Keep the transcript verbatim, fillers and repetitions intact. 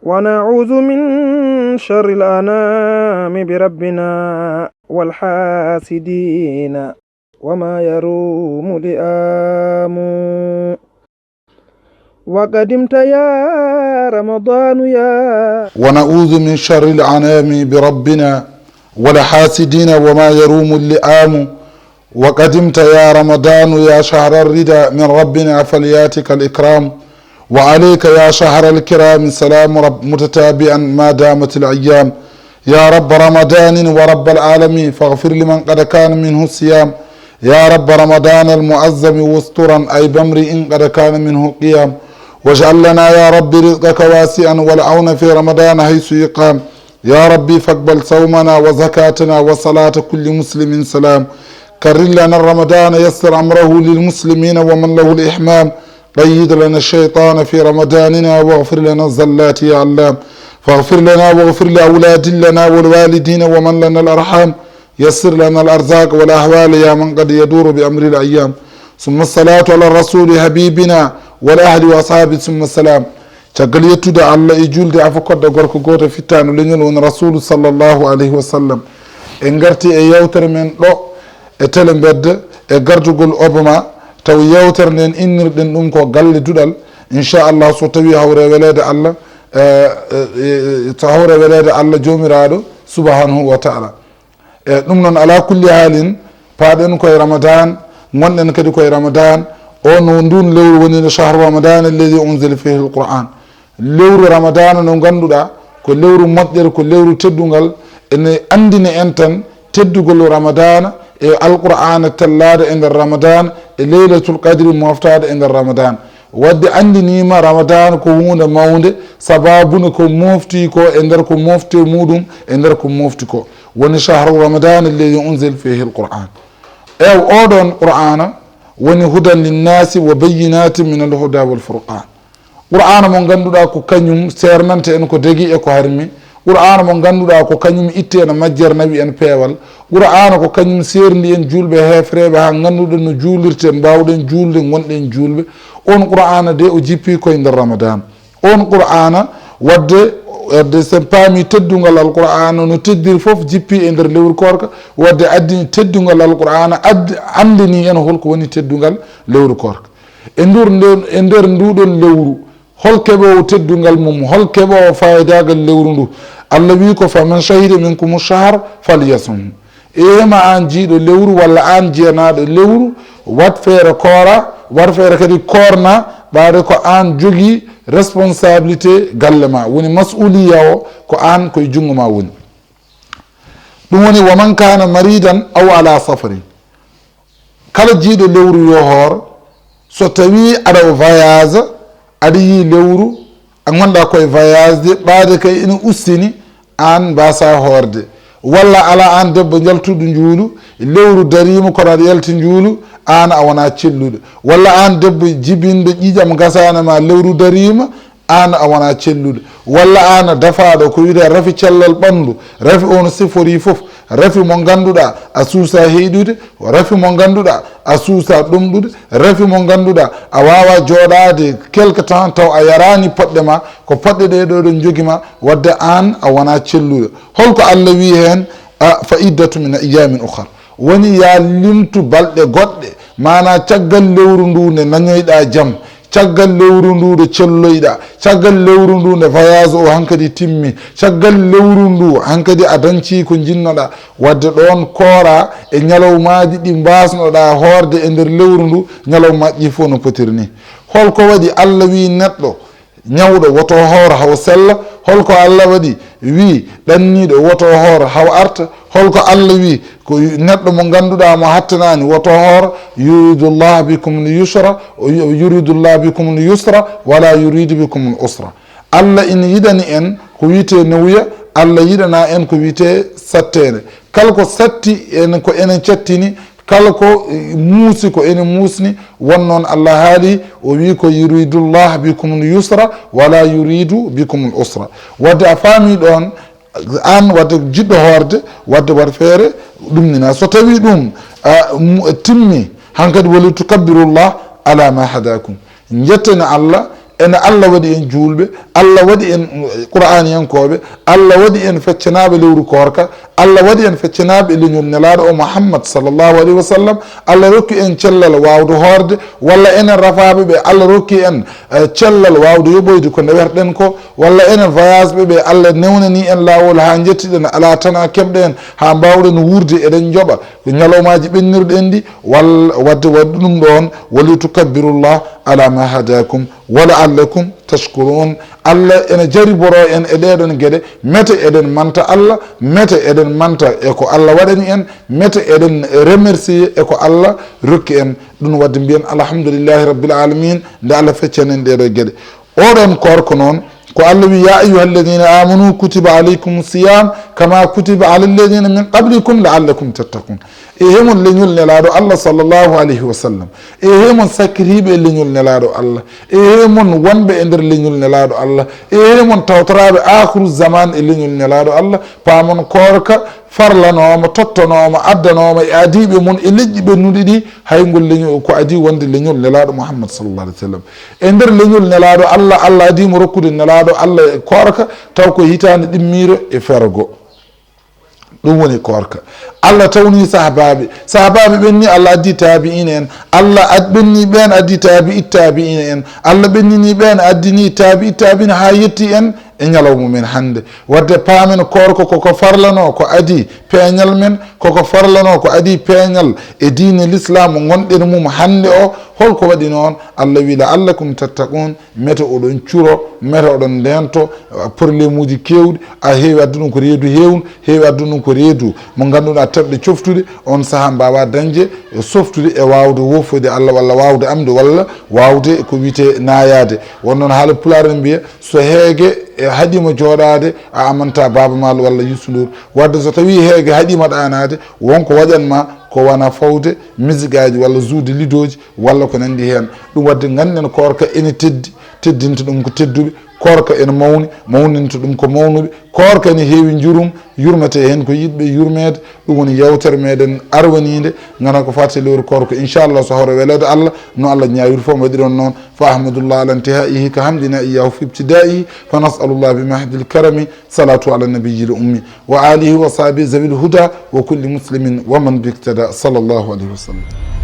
ونعوذ من شر الأنام بربنا والحاسدين وما يروم لئام. وقدمت يا رمضان يا ونعوذ من شر الأنام بربنا والحاسدين وما يروم اللئام. وقدمت يا رمضان يا شهر الرضا من ربنا فلياتك الإكرام. وعليك يا شهر الكرام سلام رب متتابعا ما دامت الأيام. يا رب رمضان ورب العالمين فاغفر لمن قد كان منه الصيام. يا رب رمضان المعظم واسترا عيب امرئ قد كان منه قيام. واجعل لنا يا رب رزقك واسعا والعون في رمضان حيث يقام. يا ربي فاقبل صومنا وزكاتنا وصلاة كل مسلم سلام. كرر لنا رمضان يسر أمره للمسلمين ومن له الإحمام. قيد لنا الشيطان في رمضاننا واغفر لنا الزلات يا علام. فاغفر لنا واغفر لأولاد لنا والوالدين ومن لنا الأرحام. يسر لنا الأرزاق والأحوال يا من قد يدور بأمر الأيام. ثم الصلاة على الرسول حبيبنا والأهل وأصحابه ثم السلام. Caggal yettude Allah e julde afa kodda gorko gooto fittaano leñol woni Rasulu sallallahu alayhi wa sallam. En garti e yewtere men ɗo e Tele Mbedda e gardugol Obama, taw yewtere nden innirɗen ɗum ko galle duɗal. Inchallah, so tawi hawre weleede Allah, eh, eh, eh, so hawre weleede Allah Joomiraaɗo subhanahu wa taala. E ɗum noon, ala kulli haalin, paaɗen koye Ramadan, ngonɗen kadi koye Ramadan. O no ndun lewru woni no shahru Ramadan alladhi unzila fihi al-Qur'an. Lewru Ramadana no ngannduɗaa ko lewru moƴƴere, ko lewru teddungal. Ene anndina en tan teddugol Ramadana e Alqur'aana tellaade e nder Ramadana e Leylatul Qadri moftaade e nder Ramadana. Wadde anndiniima Ramadana ko huunde mawnde, sabaabu ne ko mofti ko e nder ko mofte muɗum, e nder ko mofti ko. Woni shahru Ramadana alladhi unzila fihi al-Qur'an. Ew, oɗon Qur'aana woni hudan linnaasi wa bayyinatin min al-huda wal furqan. Qur'aana mo ngannduɗaa ko kañum seernanta en ko dagi e ko harmi. Qur'aana mo ngannduɗaa ko kañum itti en majjere, nawi en peewal. Qur'aana ko kañum seerndi en juulɓe heefereeɓe haa ngannduɗen no juulirten, mbaawɗen juulde, ngonɗen juulɓe. On Qur'aana de o jippi koye nder Ramadan. On Qur'aana wadde, wadde sen paami teddungal Alqur'aana no teddiri fof jippi e nder lewru koorka, wadde addi teddungal Alqur'aana addi, anndini en holko woni teddungal lewru koorka. E nder, nder, e nder nduɗon lewru, hol keɓoowo teddungal mum, hol keɓoowo faayidaagal lewru ndu? Allah wi ko, "Faman shahida minkumu shahra falyasum." E ma aan jiiɗo lewru walla aan jiyanaaɗo lewru, wat feere koora, wat feere kadi koorna, ɓaade ko aan jogii responsabilité galle ma, woni mas'uliya o ko aan, koye junngo ma woni. Ɗum woni, "Wa man kana maridan aw ala safarin." Kala jiiɗo lewru yo hoor, so tawi aɗa o voyage, aɗa yiyi lewru, a ngonɗa koye voyage de, ɓaade kay ina ustini, aan mbasa hoorde. Walla ala aan debbo njaltuɗo njuulu, lewru dariima kono aɗa yalti njuulu, aan a wona celluɗo. Walla aan debbo jibinɗo ƴiƴam gasana ma, lewru dariima, aan a wona celluɗo. Walla aan dafaaɗo ko wiyetee rafi cellal ɓanndu, rafi on sifori fof, rafi mo ngannduɗaa a suusa heyɗude, rafi mo ngannduɗaa a suusa ɗomɗude, rafi mo ngannduɗaa a waawa jooɗaade quelque temps taw a yaraani poɗɗe ma, ko poɗɗe ɗe ɗo ɗon jogi ma, wadde aan a wona celluɗo. Holko Allah wi heen? A, "Fa iddatu min ayyamin ukhar." Woni ya limtu balɗe goɗɗe, maanaa caggal lewru ndu nde nañoyɗaa jam, caggal lewru ndu nde celloyɗaa, caggal lewru ndu nde voyage o hankadi timmi, caggal lewru ndu hankadi a dañci ko njinnoɗaa. Wadde ɗoon koora e ñalawmaaji ɗi mbaasnoɗaa hoorde e nder lewru ndu, ñalawmaaji ɗi fof no potiri ni. Holko waɗi Allah wi neɗɗo ñawɗo woto hoor haw sella? Holko Allah waɗi wi ɗanniiɗo woto hoor haw arta? Holko Allah wi ko neɗɗo mo ngannduɗaa mo hattanaani woto hoor? "Yuridu llah bikum l yusra, o yu-, yuridu llah bikum l yusra, wala yuridu bikum l usra." Allah ina yiɗani en ko wiyetee newuya, Allah yiɗana en ko wiyetee satteende. Kala ko satti en ko enen cattini, kala ko, eh, muusi ko enen muusni, won noon Allah haali, o wi ko, "Yuridu llah bikum l yusra, wala yuridu bikum l usra." Wadde a faami ɗoon, aan wadde jiɗɗo hoorde, wadde waɗ feere ɗumnina. So tawi ɗum, a, mu-, timmi, hankadi, "Wali tukabbiru llah ala ma hadakum." Njetten Allah Ene Allah waɗi en juulɓe, Allah waɗi en Qur'aaniyankooɓe, Allah waɗi en feccanaaɓe lewru koorka, Allah waɗi en feccanaaɓe leñol Nelaaɗo o Muhammad sallallahu alayhi wa sallam, Allah rokki en cellal waawde hoorde, walla enen rafaaɓe ɓe Allah rokki en, eh, cellal waawde yoɓoyde ko ndewerɗen ko, walla enen voyage ɓe ɓe Allah newnani en laawol haa njettiɗen alaa tan a keɓɗo en haa mbaawɗen wuurde eɗen njoɓa ko ñalawmaaji ɓennirɗi en ɗi, walla waɗde waɗde ɗum ɗoon, wali tukabbirullaha ala ma hadakum wa la'allakum tashkurun. Allah ene jariboro en e ɗeɗon geɗe, mete eɗen manta Allah, mete eɗen manta e ko Allah waɗani en, mete eɗen remercier e ko Allah rokki en. Ɗum waɗde mbiyen alhamdulillahi rabbil alamin nde Allah feccani en ɗeɗo geɗe. Oɗon koorko noon, ko Allah wi, "Ya ayyuha alladhina amanu kutiba alaykum siyam kama kutiba ala alladhina min qablikum la'allakum tattaqun." E hemon leñol Nelaaɗo Allah sallallahu alayhi wa sallam. E hemon sakkitiiɓe e leñol Nelaaɗo Allah. E hemon wonɓe e nder leñol Nelaaɗo Allah. E hemon tawtoraaɓe aakhiru zaman e leñol Nelaaɗo Allah. Paamon koorka farlanooma, tottanooma, addanooma e adiiɓe mon e leƴƴi ɓennuɗi ɗi, hay ngol leñol ko adii wonde leñol Nelaaɗo Muhammad sallallahu alayhi wa sallam. E nder leñol Nelaaɗo Allah, Allah adii mo rokkude Nelaaɗo Allah e koorka, taw ko hitaande ɗimmiiro e fergo. Ɗum woni koorka. Allah tawni sahabaaɓe. Sahabaaɓe ɓen ni Allah addi taabi'ina en. Allah ad-, ɓen ni ɓen addi taabi'i taabi'ina en. Allah ɓennini ɓen addini taabi'i taabi'ina haa yetti en e ñalawma men hannde. Wadde paamen koorka koko farlano ko adi peeñal men, koko farlano ko adi peeñal e diine l'islam ngonɗen mum hannde o. Holko waɗi noon? Allah wi, "La'allakum tattaqun." Mete oɗon curo, mete oɗon ndento, eh, problème uji kewɗi, a heewi addu ɗum ko reedu heewndu, heewi addu ɗum ko reedu mo ngannduɗaa terɗe coftuɗe, on sahaa mbaawa dañde, eh, softude e waawde wofode Allah walla waawde amde walla waawde ko wiyetee naayaade. Won noon haala pulaar ne mbiya, so heege, eh, haɗiima jooɗaade, a amanta Baaba Maal walla Youssou Ndour. Wadde so tawii heege haɗiima ɗaanaade, won ko waɗan ma ko wona fawde misigaaji walla zuude lidooji walla ko nanndi heen. Ɗum waɗde ngannden koorka ene teddi, teddinta ɗum ko tedduɓe, koorka ene mawni, mawninta ɗum ko mawnuɓe, koorka ene heewi njurum, yurmetee heen ko yiɗɓe yurmeede. Ɗum woni yeewtere meɗen arwaniinde, ngana ko faati lewru koorka, inchallah, so hawre weleede Allah, no Allah ñaawiri fof, waɗiron noon. Fa ahmadullah ala intihaihi ka hamdina iyahu fi ibtidaihi, fa nasalullah bi mahdil karami, salatu ala nabiyil ummi, wa alihi wa sahbihi zawil huda, wa kulli muslimin wa man biktada, sallallahu alayhi wa sallam.